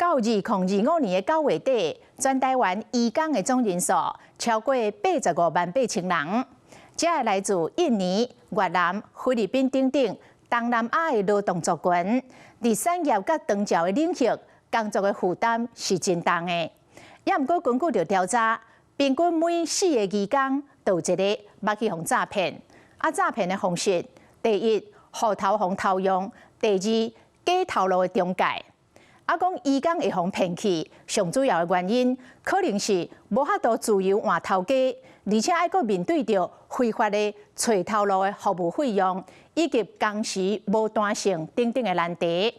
到2025年的9月底，全台灣移工的總人數超過85萬8千人。這係來自印尼、越南、菲律賓等等東南亞的勞動族群，佇產業佮長照的領域工作的負擔是真重的。也毋過根據著調查，平均每四个移工就有一个捌去予詐騙。啊，詐騙的方式，第一，戶頭予偷用；第二，假頭路的中介。啊，講移工會予騙去，上主要的原因可能是無法度自由換頭家，而且愛閣面對著非法的揣頭路的服務費用，以及工時無彈性等等的難題。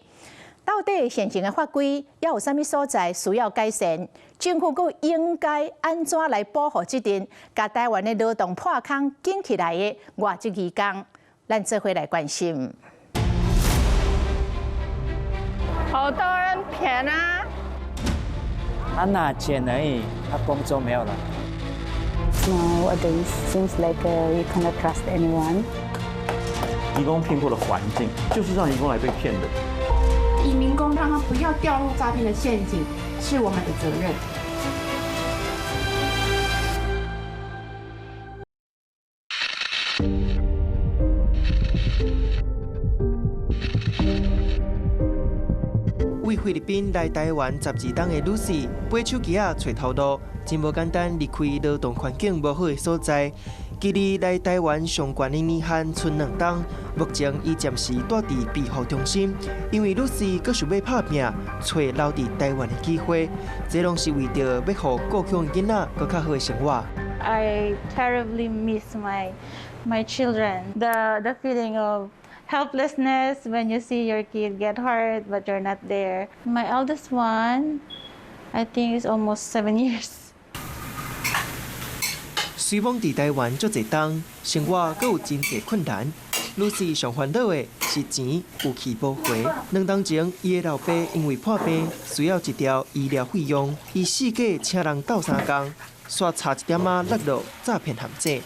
到底現行的法規猶有啥物所在需要改善？政府閣應該按怎來保護這陣共台灣的勞動破空緊起來的外籍移工？咱做伙來關心。好多人騙啊！他拿錢而已，他工作沒有了。 Nowadays, seems like you cannot trust anyone. 移工聘雇的環境，就是讓移工來被騙的。移民工讓他不要掉入詐騙的陷阱，是我們的責任。為菲律賓來台灣12冬的女士，背手機仔揣頭路，真無簡單離開勞動環境無好的所在。距離來台灣上懸的年限賰2冬，目前伊暫時蹛佇庇護中心，因為女士閣想欲拍拚，揣留佇台灣的機會，這攏是為著欲予故鄉囡仔閣較好的生活。 I terribly miss my children. The feeling of helplessness when you see your kid get hurt, but you're not there. My eldest one, I think, is almost 7 years. 雖罔佇台灣足濟冬，生活閣有真濟困難。女士上煩惱的是錢有去無回。2冬前，伊的老爸因為破病需要一條醫療費用，伊四界請人鬥相共，煞差一點仔落入詐騙陷阱。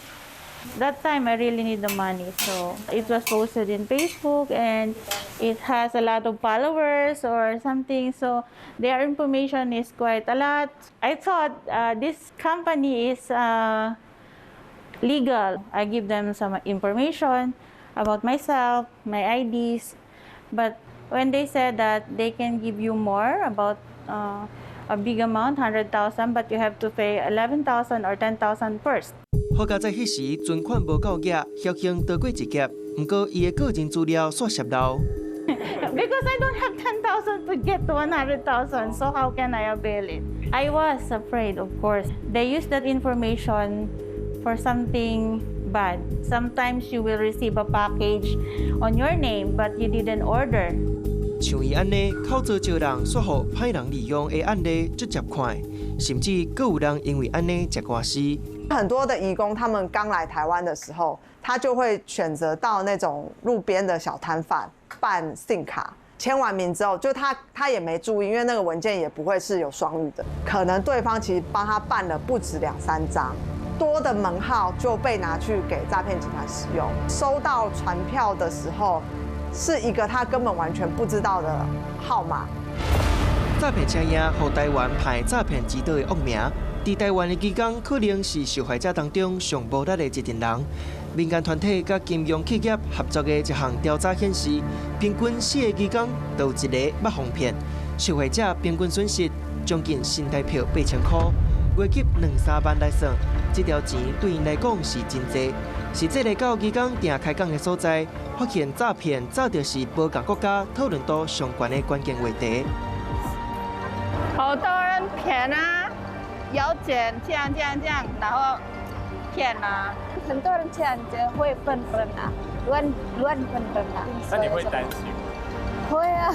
That time I really need the money, so it was posted in Facebook and it has a lot of followers or something, so their information is quite a lot. I thought this company is legal. I give them some information about myself, my IDs, but when they said that they can give you more about a big amount, 100,000, but you have to pay 11,000 or 10,000 first. 好佳哉彼時存款無夠額，僥倖逃過一劫。毋過伊的個人資料煞洩露。 Because I don't have 10,000 to get to 100,000, so how can I avail it? I was afraid, of course. They use that information for something bad. Sometimes you will receive a package on your name, but you didn't order. 像伊按呢口座招人，煞予歹人利用的案例足濟看，甚至閣有人因為按呢食官司。很多的移工，他們剛來台灣的時候，他就會選擇到那種路邊的小攤販辦 SIM 卡，簽完名之後，就他也沒注意，因為那個文件也不會是有雙語的，可能對方其實幫他辦了不止兩三張，多的門號就被拿去給詐騙集團使用。收到傳票的時候，是一個他根本完全不知道的號碼。詐騙車影予台灣歹詐騙之島的惡名。佇台灣的移工可能是受害者當中上無力的一群人。民間團體佮金融企業合作的一項調查顯示，平均四个移工就有一个捌予騙，受害者平均損失將近新台票8000箍，月入兩三萬來算，這條錢對𪜶來講是真濟。實際來到移工定開講的所在，發現詐騙早就是無仝國家討論度上懸的關鍵話題。好多人騙啊！要錢這樣這樣這樣，然後騙啊！很多人這樣子會分人啊，亂亂分人啊。那你會擔心？會啊，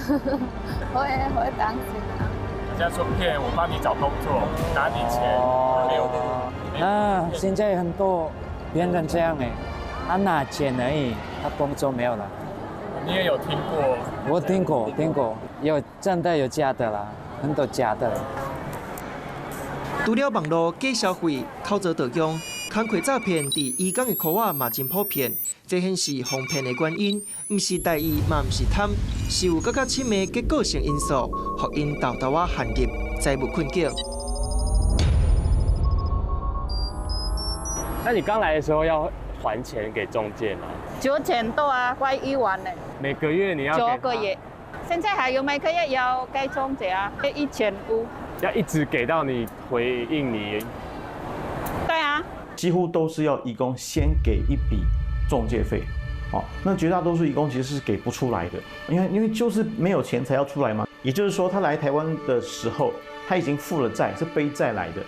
會擔心啊。人家說騙我幫你找工作，拿你錢，沒有。啊，現在很多騙人這樣的，他拿錢而已，他工作沒有了。你也有聽過？我聽過，聽過，有真的有假的啦，很多假的。除了網路假消費、口座盜用、工課詐騙，佇移工的箍仔嘛真普遍。這顯示防騙的原因，毋是大意，嘛毋是貪，是有閣較深的結構性因素，予𪜶沓沓仔陷入債務困境。那你剛來的時候要還錢給中介嗎？9000多啊，快1萬呢。每個月你要9個月，現在還有每個月要給中介啊，1500。要一直給到你回印尼？對啊。幾乎都是要移工先給一筆中介費，哦，那絕大多數移工其實是給不出來的，因為就是沒有錢才要出來嘛。也就是說，他來台灣的時候，他已經負了債，是背債來的，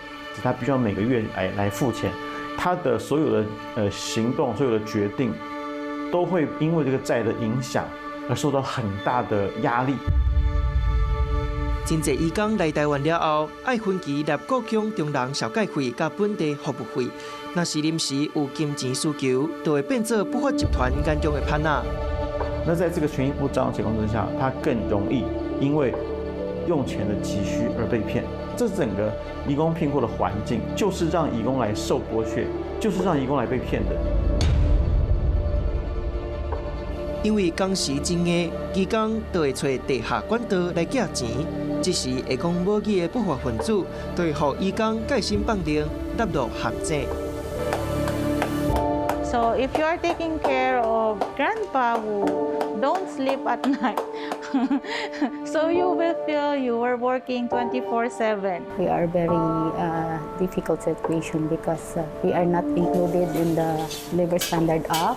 他必須要每個月來付錢。他的所有的行動，所有的決定，都會因為這個債的影響而受到很大的壓力。真濟移工來台灣了後，愛分期納故鄉中人紹介費佮本地服務費。若是臨時有金錢需求，就會變做不法集團眼中的盤仔。那在這個權益不彰的情況之下，他更容易因為用錢的急需而被騙。這整個移工騙貨的環境，就是讓移工來受剝削，就是讓移工來被騙的。因為工時真硬，移工就會揣地下管道來寄錢。這時會講母語的不法分子，就會予移工蓋心放靈，納入陷阱。 So if you are taking care of grandpa who don't sleep at night, so you will feel you are working 24/7. We are very difficult situation because we are not included in the Labor Standard Act,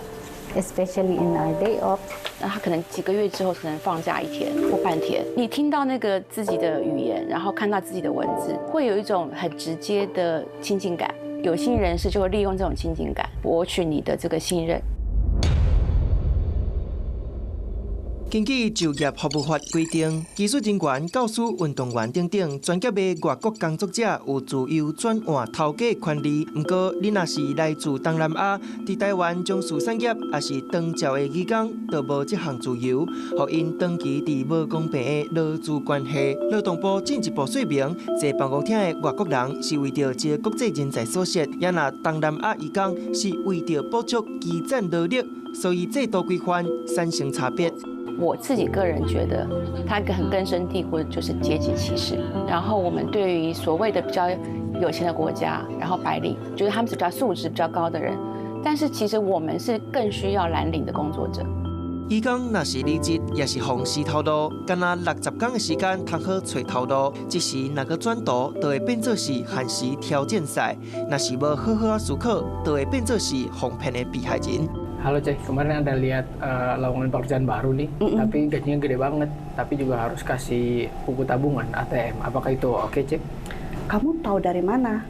especially in our day off. 那他可能幾個月之後可能放假一天或半天，你聽到那個自己的語言，然後看到自己的文字，會有一種很直接的親近感。有心人士就會利用這種親近感，博取你的這個信任。根據就業服務法規定，技術人員、教師、運動員等等專業的外國工作者有自由轉換頭家的權利。毋過，你若是來自東南亞，佇台灣從事產業，抑是長照的移工，就無這項自由，予𪜶長期佇無公平的勞資關係。勞動部進一步說明，坐辦公廳的外國人是為著招國際人才所設，也若東南亞移工是為著補足基層勞力，所以制度規範產生差別。我自己個人覺得，它很根深蒂固的就是階級歧視。然後我們對於所謂的比較有錢的國家，然後白領，覺得他們是比較素質比較高的人，但是其實我們是更需要藍領的工作者。移工若是離職，抑是予死頭路，干焦60工的時間通好揣頭路。這時若閣轉途，就會變做是限時挑戰賽；若是無好好仔思考，就會變做是防騙的被害人。 Halo Cek, kemarin ada lihat lowongan pekerjaan baru nih, tapi gajinya gede banget, tapi juga harus kasih buku tabungan ATM. Apakah itu oke, Cek? Kamu tahu dari mana?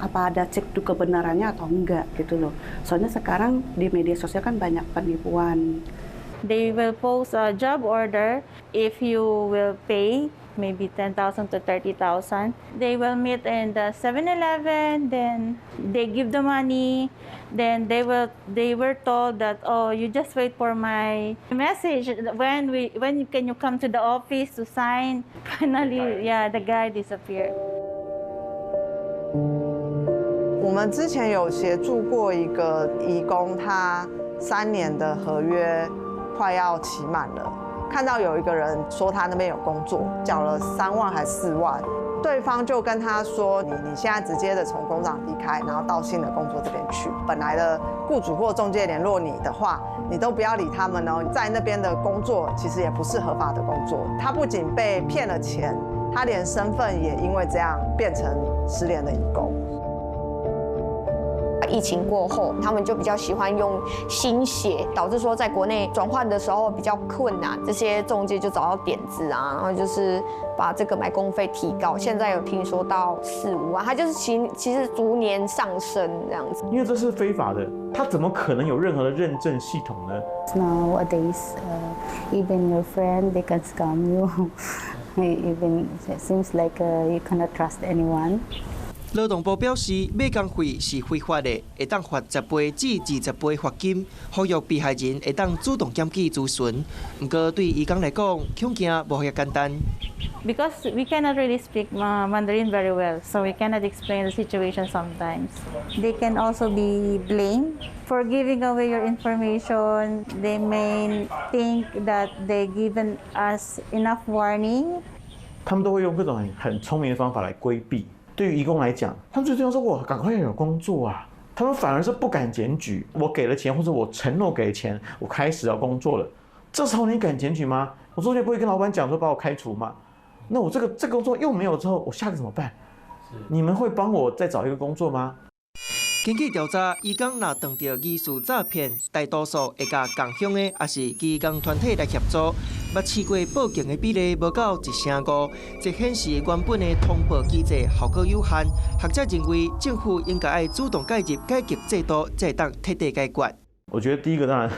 Apa ada cek tuh kebenarannya atau enggak gitu loh. Soalnya sekarang di media sosial kan banyak penipuan. They will post a job order if you will pay maybe 10,000 to 30,000. They will meet in the 7-Eleven, then they give the money, then they were told that, "Oh, you just wait for my message. When can you come to the office to sign?" Finally, yeah, the guy disappeared. 我們之前有協助過一個移工，他3年的合約快要期滿了，看到有一個人說他那邊有工作，繳了3萬還是4萬，對方就跟他說：“你現在直接的從工廠離開，然後到新的工作這邊去。本來的僱主或中介聯絡你的話，你都不要理他們哦。在那邊的工作其實也不是合法的工作。他不僅被騙了錢，他連身份也因為這樣變成失聯的移工。” 疫情過後，他們就比較喜歡用新血，導致說在國內轉換的時候比較困難。這些中介就找到點子啊，然後就是把這個買工費提高。現在有聽說到四五萬，它就是其實逐年上升這樣子。因為這是非法的，他怎麼可能有任何的認證系統呢？Nowadays, even your friend, they can scam you. Even it seems like you cannot trust anyone. 劳動部表示，買工費是非法的，會當罰10倍至20倍罰金，呼籲被害人會當主動檢舉諮詢。毋過對移工來講，恐驚無遐簡單。 Because we cannot really speak Mandarin very well, so we cannot explain the situation sometimes. They can also be blamed for giving away your information. They may think that they given us enough warning. 他們都會用各種很聰明的方法來規避。對於移工來講，他們最重要說：我趕快要有工作啊！他們反而是不敢檢舉。我給了錢，或者我承諾給錢，我開始要工作了。這時候你敢檢舉嗎？我中介不會跟老闆講說把我開除嗎？那我這個工作又沒有之後，我下個怎麼辦？你們會幫我再找一個工作嗎？根據調查，移工若碰著疑似詐騙，大多數會共仝鄉的，抑是移工團體來協助。捌試過報警的比例無到1成5，這顯示原本的通報機制效果有限。學者認為，政府應該愛主動介入改革制度，才會當徹底解決。我覺得第一個當然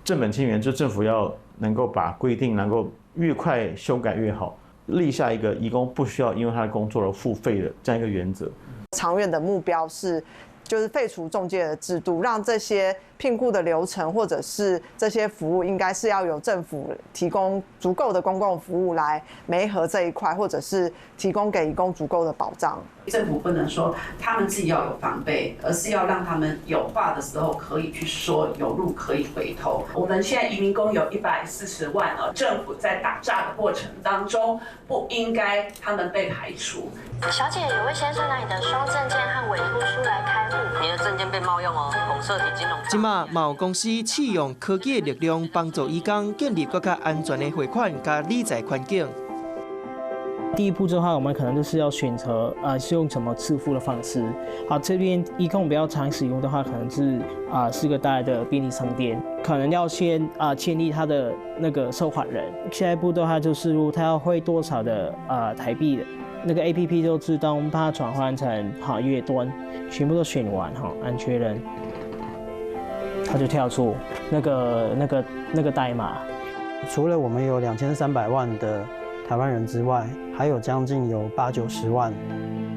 正本清源，就政府要能夠把規定能夠越快修改越好，立下一個移工不需要因為他的工作而付費的這樣一個原則。長遠的目標是，就是廢除仲介的制度，讓這些聘僱的流程或者是這些服務，應該是要由政府提供足夠的公共服務來媒合這一塊，或者是提供給移工足夠的保障。政府不能說他們自己要有防備，而是要讓他們有話的時候可以去說，有路可以回頭。我們現在移民工有140萬哦，政府在打詐的過程當中，不應該他們被排除。小姐，有位先生拿你的雙證件和委託書來開戶。你的證件被冒用哦，恐涉及金融。這馬嘛有公司試用科技的力量，幫助移工建立閣較安全的匯款佮理財環境。第一步的話，我們可能就是要選擇是用什麼支付的方式。好，這邊移工比較常使用的話，可能是是個大的便利商店，可能要先建立他的那個收款人。下一步的話，就是他要匯多少的台幣的，那個 APP 就自動把它轉換成好月端，全部都選完哈，按確認，它就跳出那個代碼。除了我們有2300萬的台灣人之外，還有將近有八九十萬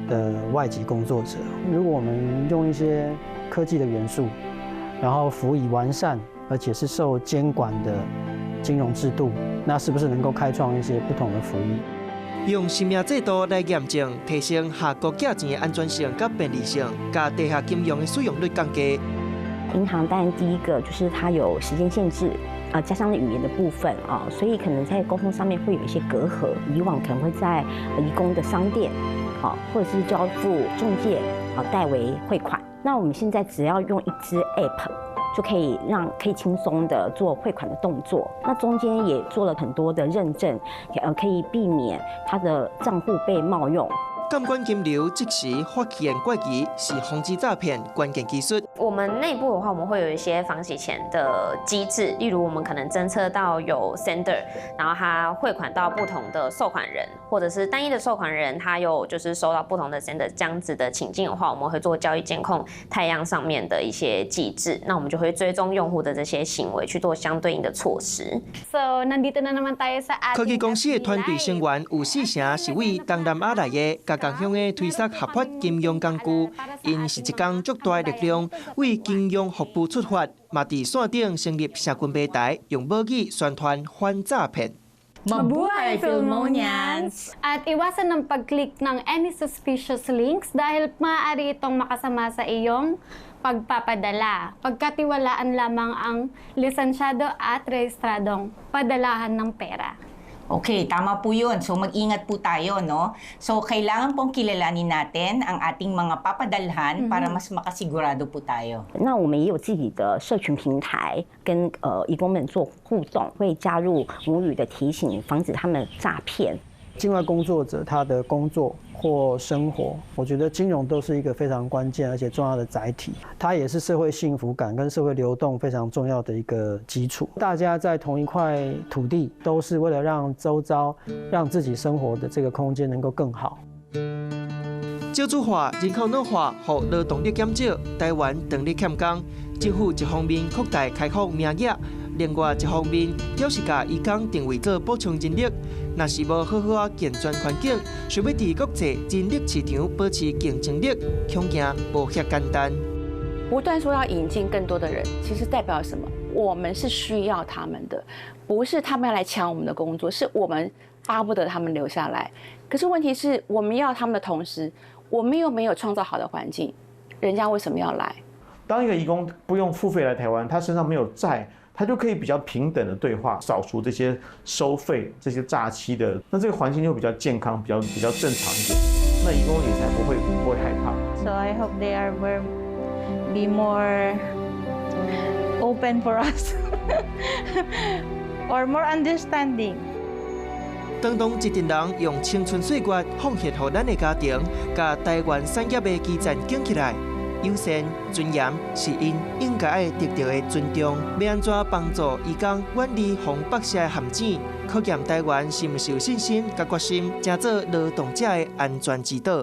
的外籍工作者。如果我們用一些科技的元素，然後輔以完善而且是受監管的金融制度，那是不是能夠開創一些不同的服務？用實名制度來驗證，提升跨國寄錢的安全性佮便利性，共地下金融的使用率降低。銀行當然第一個就是它有時間限制。加上語言的部分啊，所以可能在溝通上面會有一些隔閡。以往可能會在移工的商店，好，或者是交付仲介啊代為匯款。那我們現在只要用一支 App，就可以讓可以輕鬆的做匯款的動作。那中間也做了很多的認證，可以避免他的賬戶被冒用。監管金流即時發現怪異，是防止詐騙關鍵技術。我們內部的話，我們會有一些防洗錢的機制，例如我們可能偵測到有 sender，然後他匯款到不同的收款人，或者是單一的收款人，他有就是收到不同的 sender 這樣子的情境的話，我們會做交易監控態樣上面的一些機制，那我們就會追蹤用戶的這些行為，去做相對應的措施。 So nandito na naman tayo sa 科技公司的團隊成員有四成是為東南亞來的，共仝鄉的推捒合法金融工具，𪜶是一工足大的力量，為金融服務出發，嘛佇線頂成立社群平台，用母語宣傳反詐騙。 Mabuhay, Filmonians! At iwasan ang pag-click ng any suspicious links dahil maaari itong makasama sa iyong pagpapadala. Pagkatiwalaan lamang ang lisensyado at rehistradong padalahan ng pera. Okay, tama po yun. So mag-ingat po tayo, no? So kailangan pong kilalanin natin ang ating mga papadalhan para mas makasigurado po tayo. 那我們也有自己的社群平台，跟移工們做互動，會加入母語的提醒，防止他們詐騙。境外工作者他的工作或生活，我覺得金融都是一個非常關鍵而且重要的載體，它也是社會幸福感跟社會流動非常重要的一個基礎。大家在同一塊土地，都是為了讓周遭、讓自己生活的這個空間能夠更好。少子化、人口老化，予勞動力減少，台灣長日欠工。政府一方面擴大開放名額，另外一方面，表示共移工定位做補充人力。若是無好好仔健全環境，想欲佇國際人力市場保持競爭力，恐驚無遐簡單。不斷說要引進更多的人，其實代表什麼？我們是需要他們的，不是他們要來搶我們的工作，是我們巴不得他們留下來。可是問題是，我們要他們的同時，我們又沒有創造好的環境，人家為什麼要來？當一個移工不用付費來台灣，他身上沒有債，他就可以比較平等的對話，掃除這些收費、這些詐欺的，那這個環境就比較健康、比較正常一點。那移工也才不會害怕。 So I hope they are more, be more open for us or more understanding. 當當這陣人用青春歲月奉獻予咱的家庭，共台灣產業的基層建起來，友善尊嚴是𪜶應該愛得著的尊重。欲按怎幫助移工遠離防剝削的陷阱？考驗台灣是毋是有信心佮決心，成做勞動者的安全之島。